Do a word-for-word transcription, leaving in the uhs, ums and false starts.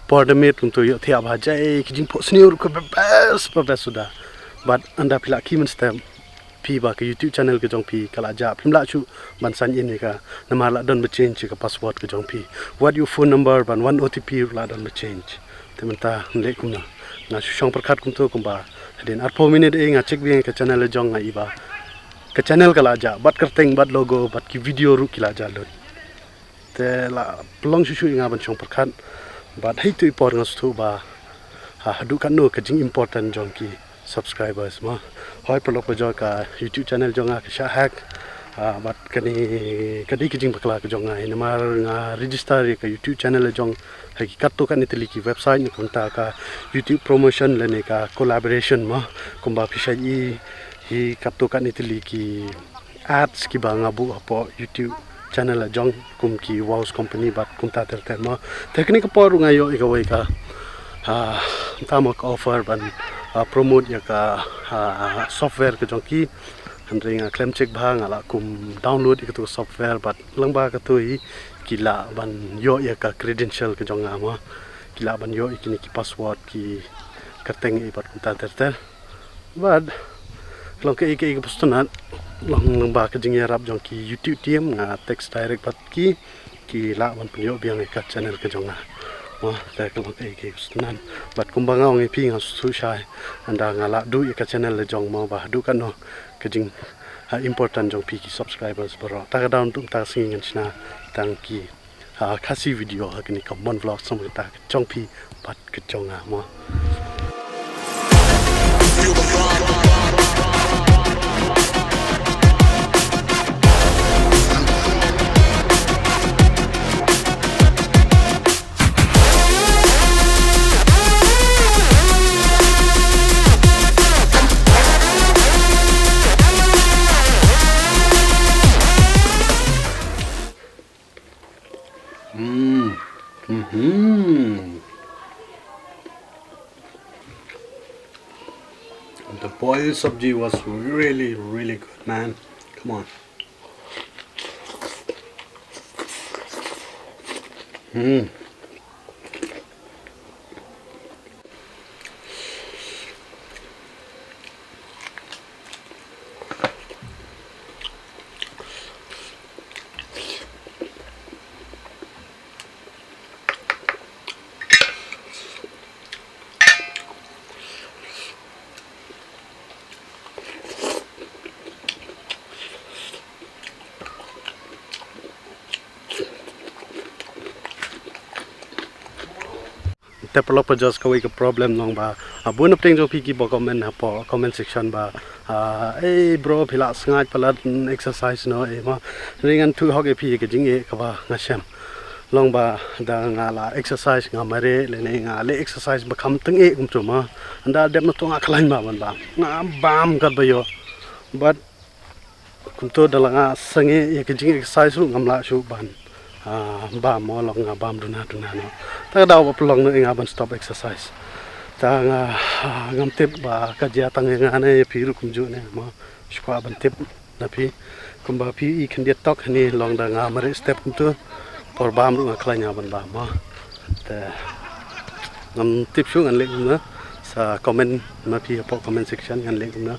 por da miet kumto ïohthiah bha jai ki jingphohsniew ruh kaba best ba best suda. Bad ynda phi lah key mynstep phi ba ka YouTube channel ka jong phi ka la jah, phim lah shuh ban sign in ïa ka, namar la don ba change ïa ka password ka jong phi. Wat ïa u phone number ban wan O T P ruh la don ba change. Te mynta ngan leh kumno? Nga shu shong pyrkhat kumto kumba hadien arphew minit eh nga check biang ïa ka channel la jong, nga ïohi ba ka channel ka la jah, bad kyrteng, bad logo, bad ki video ruh ki la jah lut. Te la pynlong shuh shuh ïa nga ban shong pyrkhat. Bad ha itu i por nga sngewthuh ba, ha, haduh katno ka jing important jong ki subscribers mo. Hooid, paralok parajor, ka YouTube channel jong nga ka shah hack. Ha, bad kane ka dei ka jingbakla ka jong nga, namar nga register ïa ka YouTube channel la jong ha ki katto katne tylli ki website na ka bynta ka YouTube promotion lane ka collaboration mo. Kumba phi shait ïohi hi katto katne tylli ki ads kiba nga buh hapoh YouTube channel la jong kum ki Wows Company bad kumta ter ter mo. Te kane ka por ruh nga ïoh ïa kawei ka, ah, mynta mo ka offer ban, ah, promote ïa ka, ah, software ka jong ki. Hynrei nga khlem check bha, nga la kum download ïa katu ka software bad lyngba katu hi ki lah ban ïoh ïa ka credential ka jong nga mo. Ki lah ban ïoh ïa kine ki password, ki kyrteng ïa bad kumta ter ter. Bad ka long kaei kaei kaba sngewtynnat, long lyngba ka jingïarap jong ki YouTube team, nga text direct bad ki, ki lah ban pynïoh biang ïa ka channel ka jong nga. Mo, te ka long kaei kaei kaba sngewtynnat. Bad kumba nga ong ïa phi, nga sngewsih shai ynda nga lah duh ïa ka channel la jong mo, ba haduh katno ka jing, ha, important jong phi ki subscribers baroh. Ta ka daw ntuk ta ka sngi ngan shna tang ki, ha, Khasi video ha kane ka Mon Vlog, sngewbha ka jong phi bad ka jong nga mo. Mm. Mm-hmm. The boiled sabji was really, really good, man. Come on. Mm. Te paralok parajor, kawei ka problem long ba, ah, bun na pdeng jong phi kiba comment hapoh comment section ba, ah, "Ei bro, phi lah sngaid palat, mm, exercise noh, eh, mo." Hynrei ngan ïathuh hok ïa phi ka jingeh kaba nga shem. Long ba da nga lah exercise nga mareh lane nga leh exercise ba kham tyngeh kumto mo, ynda dep na to nga khlaiñ bha ban bam. Nga bam katba ïoh. Bad kumto da la nga sangeh ïa ka jing exercise ruh ngam lah shuh ban, ah, bam mo, long nga bam duna duna noh. Ta ka daw ba pynlong noh ïa nga ban stop exercise. Ta nga, ah, ngam tip ba ka jia tang ïa nga ne ïa phi ruh kumjuh ne mo. Shu kwah ban tip na phi. Kumba phi i khyndiat tok hangne long da nga mareh step kumto. Por bam ruh nga khlaiñ ban bam mo. Te ngam tip shuh ngan leh kumno. Sa comment ma phi hapoh comment section, ngan leh kumno.